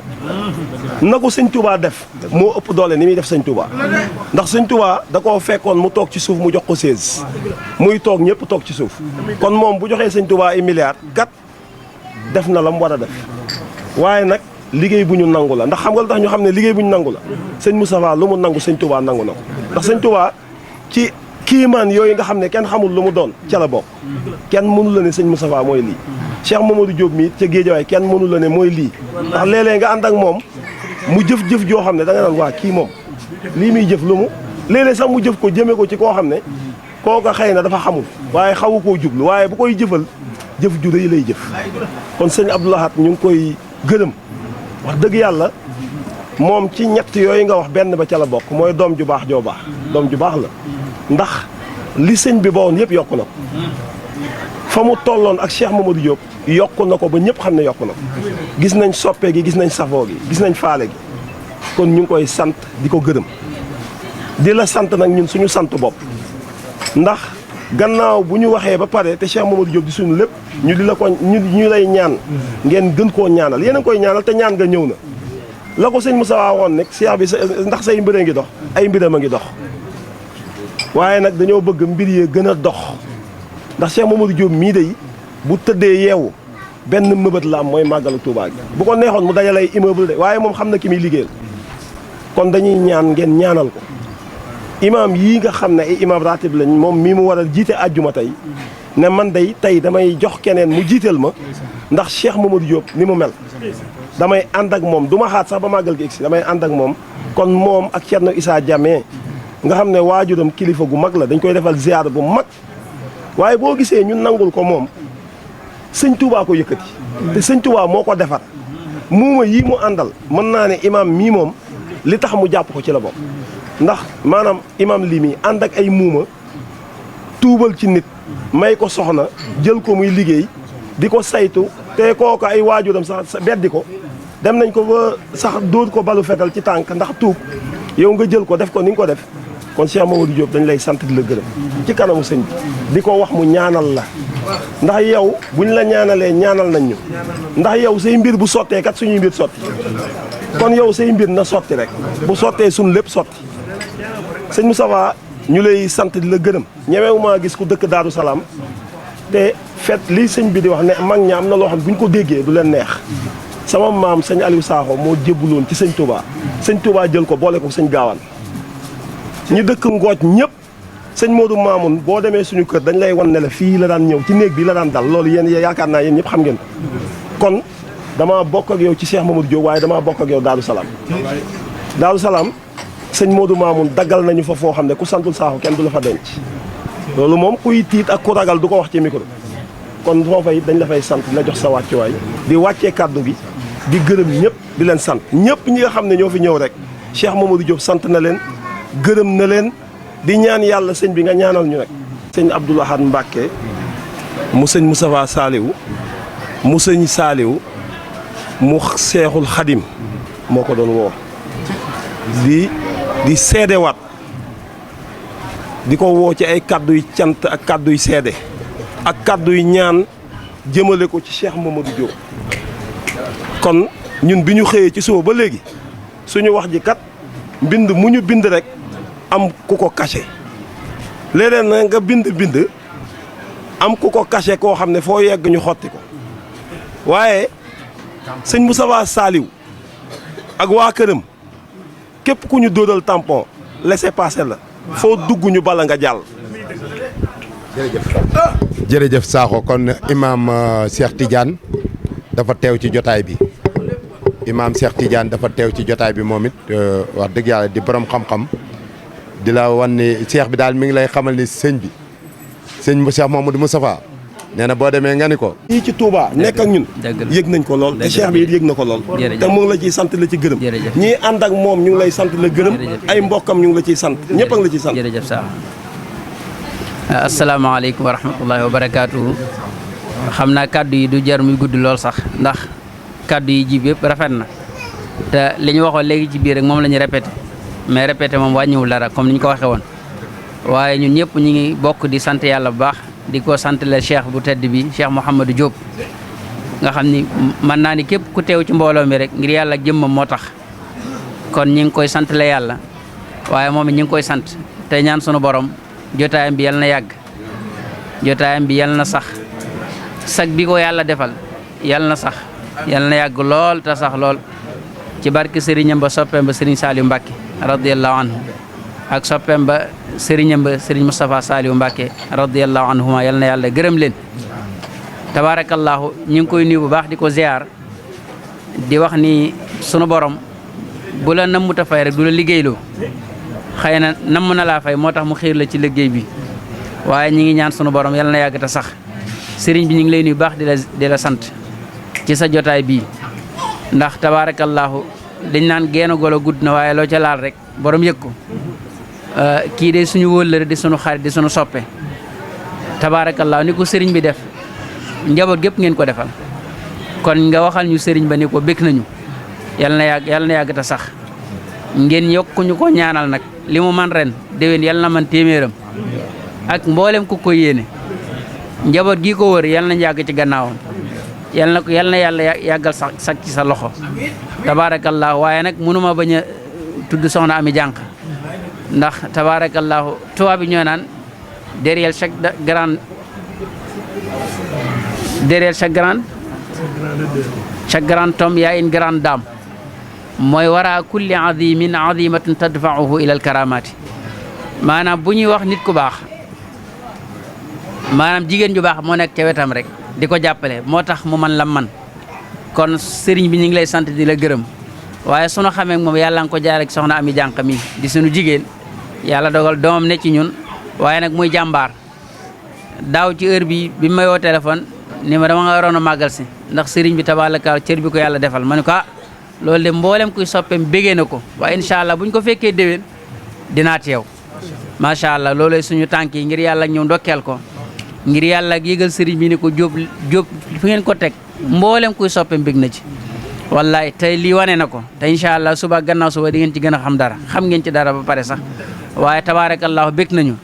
na ko sëñ Touba def moo ëpp doole ni muy def sëñ Touba ndax sëñ Touba da koo fekkoon mu toog ci suuf mu jox ko 16 muy toog ñëpp toog ci suuf kon moom bu joxee sëñ Touba ay milliards kat def na la mu war a def waaye nag liggéey bu ñu nangu la ndax xam nga lu tax ñu xam ne liggéey bu ñu nangu la sëñ Moustapha lu mu nangu sëñ Touba nangu na ko ndax sëñ Touba ci kiimaan yooyu nga xam ne kenn xamul lu mu doon ca la bokk kenn mënu la ne sëñ Moustapha mooy lii Cheikh Mamadou Diop mi ca Géejawaay kenn mënu la ne mooy lii ndax léeg-léeg nga ànd ak moom mu jëf-jëf joo xam ne da nga naan waa kii moom lii muy jëf lu mu léeg-léeg sax mu jëf ko jëme ko ci koo xam ne kooka xëy na dafa xamul waaye xawu koo jublu waaye bu koy jëfal jëf ju rëy lay jëf kon sëñ Abdou Lahad ñu ngi koy gërëm wax dëgg yàlla moom ci ñett yooyu nga wax benn ba ca la bokk mooy doom ju baax joo baax doom ju baax la ndax li sëñ bi bawoon yëpp yokku na ko fa mu tolloon ak Cheikh Mamadou Diop yokku na ko ba ñëpp xam ne yokku na ko gis nañ soppe gi gis nañ safoo gi gis nañ faale gi kon ñu ngi koy sant di ko gërëm di la sant nag ñun suñu sant bopp ndax gannaaw bu ñu waxee ba pare te Cheikh Mamadou Diop di suñu lépp ñu di la ko ñu lay ñaan ngeen gën koo ñaanal yéen a ngi koy ñaanal te ñaan nga ñëw na la ko sëñ Moussa waxoon nag Cheikh bi ndax say mbir a ngi dox ay mbiram a ngi dox waaye nag dañoo bëgg mbir yee gën a dox ndax Cheikh Mamadou Diop mii day bu tëddee yeewu benn mëbët la am mooy màggalu Touba gi bu ko neexoon mu dajale ay immeuble de waaye moom xam na ki muy liggéeyal kon dañuy ñaan ngeen ñaanal ko imaam yii nga xam ne ay imaam ratib lañ moom mii mu war a jiite àjjuma tey ne man day tey damay jox keneen mu jiiteel ma ndax Cheikh Mamadou Diop ni mu mel damay ànd ak moom du ma xaat sax ba màggal gi egsi damay ànd ak moom kon moom ak Thierno Issa Diamé nga xam ne waajuram kilifa gu mag la dañ koy defal ziar bu mag waaye boo gisee ñun nangul ko moom sëñ Touba ko yëkkati te sëñ Touba moo ko defar muuma yii mu àndal mën naa ne imaam mii moom li tax mu jàpp ko ci la bokk ndax maanaam imaam lii mii ànd ak ay muuma tuubal ci nit may ko soxna jël ko muy liggéey di ko saytu te kooku ay waajuram sax beddi ko dem nañ ko ba sax dóor ko balu fetal ci tànk ndax tuub yow nga jël ko def ko ni nga ko def kon Cheikh Mamadou Diop dañ lay sant di la gërëm ci kanamu sëñ bi di ko wax mu ñaanal la ndax yow buñ la ñaanalee ñaanal nañ ñu ndax yow say mbir bu sottee kat suñuy mbir sotti kon yow say mbir na sotti rek bu sottee suñ lépp sotti sëñ Moustapha ñu lay sant di la gërëm ñemewu maa gis ku dëkk Daaru Salaam te fet lii sëñ bi di wax ne mag ña am na loo xam buñ ko déggee du leen neex sama maam sëñ Aliou Sakho moo jébbuloon ci sëñ Touba sëñ Touba jël ko boole ko sëñ Gaawaan ñu dëkk Ngooj ñëpp sëñ Modou Mamoun boo demee suñu kër dañ lay wan ne la fii la daan ñëw ci néeg bi la daan dal loolu yéen yaakaar naa yéen ñëpp xam ngeen kon damaa bokk ak yow ci Cheikh Mamadou Diop waaye damaa bokk ak yow Daaru Salaam Daaru Salaam sëñ Modou Mamoun daggal nañu fa foo xam ne ku santul Sakho kenn du la fa denc loolu moom kuy tiit ak ku ragal du ko wax ci micro kon foofa it dañ la fay sant di la jox sa wàccuwaay di wàccee kàddu gi di gërëm ñëpp di leen sant ñëpp ñi nga xam ne ñoo fi ñëw rek Cheikh Mamadou Diop sant na leen gërëm na leen di ñaan yàlla sëñ bi nga ñaanal ñu rek sëñ Abdou Lahad Mbacké mu sëñ Moustapha Saliou mu sëñ Saliou mu Seexul Xadim moo ko doon woo di seedewaat di ko woo ci ay kàdduy cant ak kàdduy seede ak kàdduy ñaan jëmale ko ci Cheikh Mamadou Diop kon ñun bi ñu xëyee ci suba ba léegi suñu wax ji kat mbind mu ñu bind rek am ku ko caché léeg-léeg na nga bind am ku ko caché koo xam ne foo yegg ñu xotti ko waaye sëñ Moustapha Saliou ak waa këram képp ku ñu dóoral tampon laisser passer la foo dugg ñu bala nga jàll. jërëjëf Sakho kon imaam Cheikh Tidiane dafa teew ci jotaay bi imaam Cheikh Tidiane dafa teew ci jotaay bi moom it wax dëgg yàlla di borom xam-xam di la wan ni Cheikh bi daal mi ngi lay xamal ni sëñ Cheikh Mouhamadou Moustapha nee na boo demee nga ni ko. ñii ci Touba nekk ak ñun yëg nañ ko lool te Cheikh bi it yëg na ko lool te mu ngi la ciy sant la ci gërëm ñii ànd ak moom ñu ngi lay sant la gërëm ay mbokkam ñu ngi la ciy sant ñëpp a ngi la ciy sant. jërëjëf Sakho asalaamaaleykum wa rahmatullahi wa barakaatuhu xam naa kàddu yi du jar muy gudd lool sax ndax kàddu yi jib yëpp rafet na te li ñu waxoon léegi ci biir rek moom la ñu répété mais répété moom wàññiwul dara comme ni ñu ko waxee woon waaye ñun ñëpp ñu ngi bokk di sant yàlla bu baax di ko sant le cheikh bu tedd bi Cheikh Mouhamadou Diop nga xam ni mën naa ni képp ku teew ci mbooloo mi rek ngir yàlla jëmmam moo tax kon ñi ngi koy sant la yàlla waaye moom it ñi ngi koy sant te ñaan sunu borom jotaayam bi yal na yàgg jotaayam bi yal na sax sag bi ko yàlla defal yal na sax yal na yàgg lool te sax lool ci barke sëriñam ba soppeem ba sëriñ Saliou Mbacke radiyallahu anhu ak soppeem ba sëriñam ba sëriñ Moustapha Saliou Mbacke radiyallahu anhuma yal na yàlla gërëm leen tabarakallahu ñu ngi koy nuyu bu baax di ko ziar di wax ni sunu borom bu la nammuta fay rek du la liggéeyloo xëy na namm na laa fay moo tax mu xiir la ci liggéey bi waaye ñi ngi ñaan sunu borom yal na yàgg te sax sëriñ bi ñu ngi lay nuyu baax di la sant ci sa jotaay bii ndax tabaarakallaahu dañ naan génn golo gudd na waaye loo ca laal rek borom yëg ko kii de suñu wóllëre di suñu xarit di suñu soppe tabaarakallaahu ni ko sëriñ bi def njaboot gépp ngeen ko defal kon nga waxal ñu sëriñ ba ni ko bëgg nañu yal na yàgg te sax ngeen yokkuñu ko ñaanal nag li mu man ren déwén yal na man téeméeram ak mboolem ku ko yéene njaboot gi ko wër yal nañ yàgg ci gannaawam yal na yàlla yàggal sax ci sa loxo tabaarakallaahu waaye nag mënuma bañ a tudd soxna Ami Jànq ndax tabaarakallaahu tubaab bi ñoo naan derrière chaque grand homme y a une grande dame mooy wara kulli azimin azimatun tadfa'uhu ila al karamati maanaam bu ñuy wax nit ku baax maanaam jigéen ju baax moo nekk ca wetam rek di ko jàppale moo tax mu man la man kon sëriñ bi ñu ngi lay sant di la gërëm waaye sunu xamee moom yàlla nga ko jaar ak soxna Ami Jànq mi di sunu jigéen yàlla dogal doomam ne ci ñun waaye nag muy jàmbaar daaw ci heure bi may woo téléphone ni ma dama nga waroon a màggal si ndax sëriñ bi tabaaraka cër bi ko yàlla defal ma ne ko loolu de mboolem kuy soppeem bégee na ko waaye incha allah bu ñu ko fekkee déwén dinaa teew macha allah loolooy suñu tànk yi ngir yàlla ñëw ndokkeel ko ngir yàlla yëgal sëriñ bi ni ko Jóob fu ngeen ko teg mboolem kuy soppeem bég na ci. wallaay tey lii wane na ko te incha allah suba gannaaw suba di ngeen ci gën a xam dara xam ngeen ci dara ba pare sax waaye tabaarakallahu bég nañu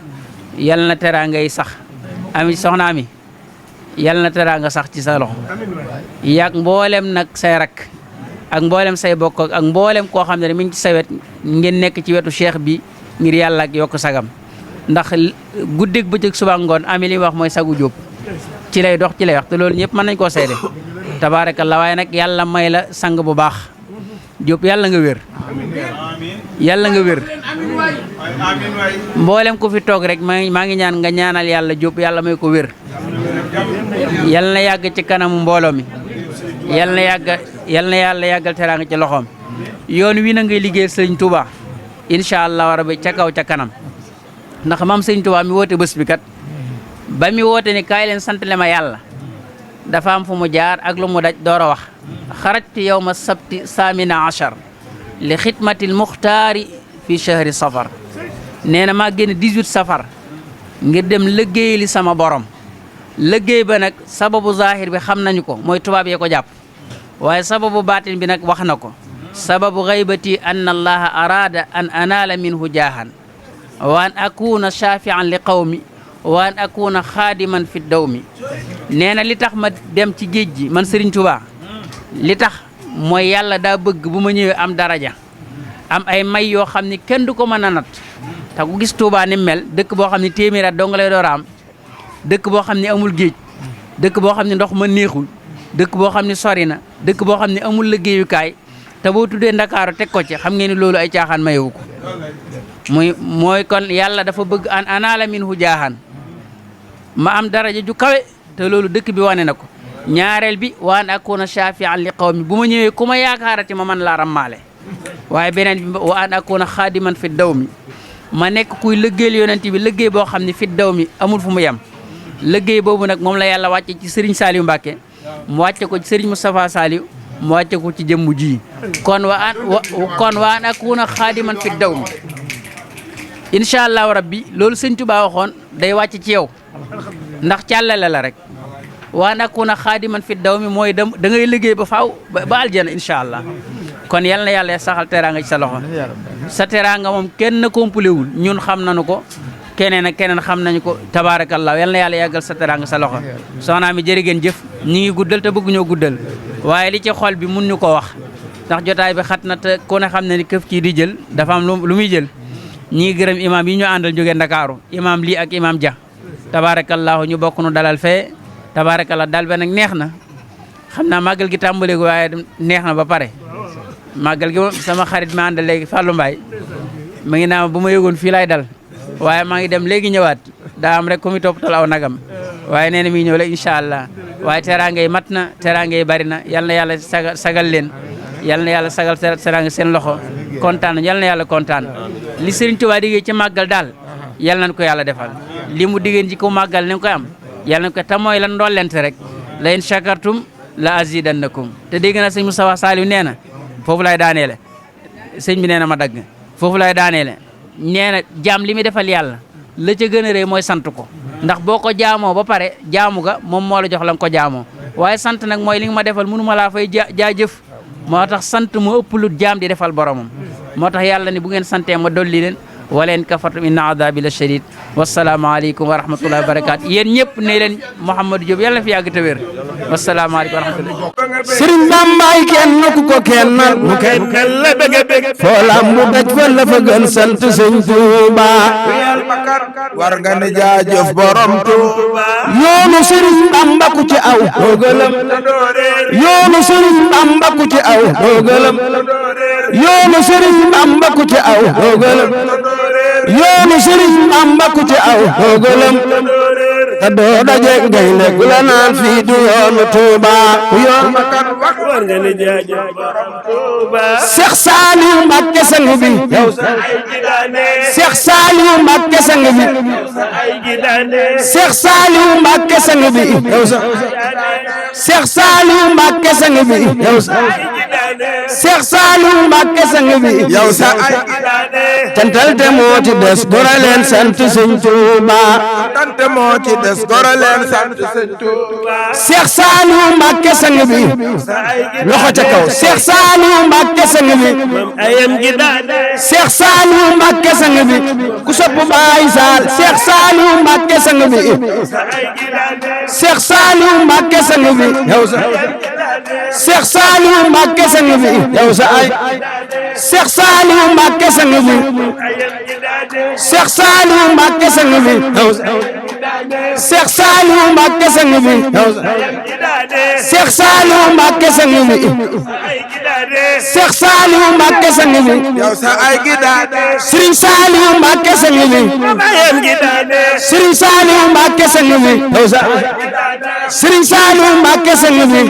yal na teraanga yi sax ami soxna Ami yal na teraanga sax ci sa loxo yàgg mboolem nag say rak ak mboolem say bokk ak mboolem koo xam ne mi ngi ci sa wet ngeen nekk ci wetu cheikh bi ngir yàlla ak yokk sagam ndax guddeeg bëccëg suba ngoon Ami li wax mooy sagu Jóob ci lay dox ci lay wax te loolu ñëpp mën nañ koo seede tabaarakallah waaye nag yàlla may la sang bu baax Jóob yàlla nga wér yàlla nga wér mboolem ku fi toog rek maa ngi ñaan nga ñaanal yàlla Jóob yàlla may ko wér yàlla na yàgg ci kanamu mbooloo mi yàlla na yàlla yàggal teraanga ci loxoom yoon wi na ngay liggéey Sëriñ Tuuba incha allah rabbi ca kaw ca kanam ndax maam Sëriñ Tuuba mi woote bés bi kat ba mi woote ni kaay leen sant le ma yàlla dafa am fu mu jaar ak lu mu daj door a wax xarajtu yawma sabti samina achar li xidmatil muxtaari fi chahri safar nee na maa génn 18 safar ngir dem liggéey li sama borom liggéey ba nag sababu zahir bi xam nañu ko mooy tubaab yee ko jàpp waaye sababu baatin bi nag wax na ko sababu gaybati anna allaha arada an anaala minhu jaahan wa an akuna shafian li qawmi wa an akuna xaadiman fi dawmi nee na li tax ma dem ci géej gi man Serigne Touba li tax mooy yàlla daa bëgg bu ma ñëwee am daraja am ay may yoo xam ni kenn du ko mën a nat te ku gis Touba ni mel dëkk boo xam ni téeméer at dong lay door a am dëkk boo xam ne amul géej dëkk boo xam ne ndox ma neexul dëkk boo xam ne sori na dëkk boo xam ne amul liggéeyukaay te boo tuddee Ndakaaru teg ko ci xam ngeen ni loolu ay caaxaan mayewu ko mooy kon yàlla dafa bëgg an anaala minhu jaahan ma am daraja ju kawe te loolu dëkk bi wane na ko ñaareel bi waan akuna shafi'an li qawmi bu ma ñëwee ku ma yaakaarati ma man laa rammaale waaye beneen bi wa an akuna xaadiman fi daw mi ma nekk kuy liggéeyal yonent bi liggéey boo xam ne fi daw mi amul fu mu yem liggéey boobu nag moom la yàlla wàcce ci Serigne Saliou Mbacké mu wàcce ko ci Serigne Moustapha Saliou mu wàcce ko ci jëmmu ji kon wa an akuna xaadiman fi daw mi incha allahu rabbi loolu sëñ Tuubaa waxoon day wàcc ci yow ndax càllale la rek waa nakuna xaadiman fi daw mi mooy da ngay liggéey ba faaw ba aljana incha allah kon yal na yàlla saxal teraanga ci sa loxo sa teraanga moom kenn kompulewul ñun xam nañu ko keneen ak keneen xam nañu ko tabaarakallah yal na yàlla yàggal sa teraanga sa loxo soxna mi jërë ngeen jëf ñi ngi guddal te bëgguñoo guddal waaye li ci xol bi mun ñu ko wax ndax jotaay bi xat na te ku ne xam ne ni këf kii di jël dafa am lu muy jël ñi gërëm imam yi ñu àndal jógee Ndakaaru imam lii ak imam Dia tabaarakallahu ñu bokk nu dalal fee tabaarakallah dal ba nag neex na xam naa màggal gi tàmbale ko waaye neex na ba pare màggal gi moom sama xarit ma àndal léegi Fallou Mbaye ma ngi naa bu ma yëgoon fii laay dal waaye maa ngi dem léegi ñëwaat daa am rek ku mi toppatoo aw nagam waaye nee na mi ñëw la incha allah waaye teraanga yi mat na teraanga yi bari na yal na yàlla sagal leen yal na yàlla sagal teraanga seen loxo kontaan yal na yàlla kontaan li Serigne Touba diggee ci màggal daal yal nañ ko yàlla defal li mu diggéen ci ko màggal ni nga koy am yàlla na ko te mooy lan ndollente rek la in shakartum la azidannakum te dégg na sëñ Moustapha Saliou nee na foofu lay daaneele sëñ bi nee na ma dagg foofu lay daaneele nee na jaam li muy defal yàlla la ca gën a rëy mooy sant ko ndax boo ko jaamoo ba pare jaamu ga moom moo la jox la nga ko jaamoo waaye sant nag mooy li nga ma defal mënu ma laa fay jaajëf moo tax sant moo ëpp lu jaam di defal boromam moo tax yàlla ni bu ngeen santee ma dolli leen waleen kafartum inna adabi la shadid wasalaamaaleykum wa rahmatullahi wa barakaatu yéen ñëpp ne leen Mouhamadou Diop yàlla na fi yàgg te wér wasalaamaaleykum wa rahmatullahi Sëriñ Bambaay kenn ku ko kennal mu kenn la bëgg a bëgg foo lambu daj fa la fa gën sant Sëñ Tuuba war nga ne jaajëf borom Tuuba yoonu Sëriñ Bamba ku ci aw doogalam yoonu Sëriñ Bamba ku ci aw doogalam yoonu Sëriñ Bamba ku ci aw doogalam yoonu Sëriñ Bamba ku ci aw doogalam te doo dajeeg gaynde gu la naan fii du yoonu Tuuba yoon war nga ne jaajëf borom Tuuba Seex Saaliw Mbàkke sang bi yow Seex Saaliw Mbàkke sang bi Seex Saaliw Mbàkke sang bi yow Seex Saaliw Mbàkke sang bi yow Seex Saaliw Mbàkke sang bi yow sa ay cantal te moo ci des gora leen sant Sëñ Tuuba tante moo ci des gora leen sant Sëñ Tuuba Seex Saaliw Mbàkke sang bi loxo ca kaw Seex Saaliw Mbàkke sang bi ayam gi daane Seex Saaliw Mbàkke sang bi ku sopp Baay Saal Seex Saaliw Mbàkke sang bi Seex Saaliw Mbàkke sang bi yow sa Seex Saaliw Mbàkke sang bi yow sa ay Seex Saaliw Mbàkke sang bi Seex Saaliw Mbàkke sang bi yow sa Seex Saaliw Mbàkke sang bi yow sa Seex Saaliw Mbàkke sang bi Seex Saaliw Mbàkke sang bi yow sa ay gi daane Sëriñ Saaliw Mbàkke sang bi ayam gi daane Sëriñ Saaliw Mbàkke sang bi yow sa Sëriñ Saaliw Mbàkke sang bi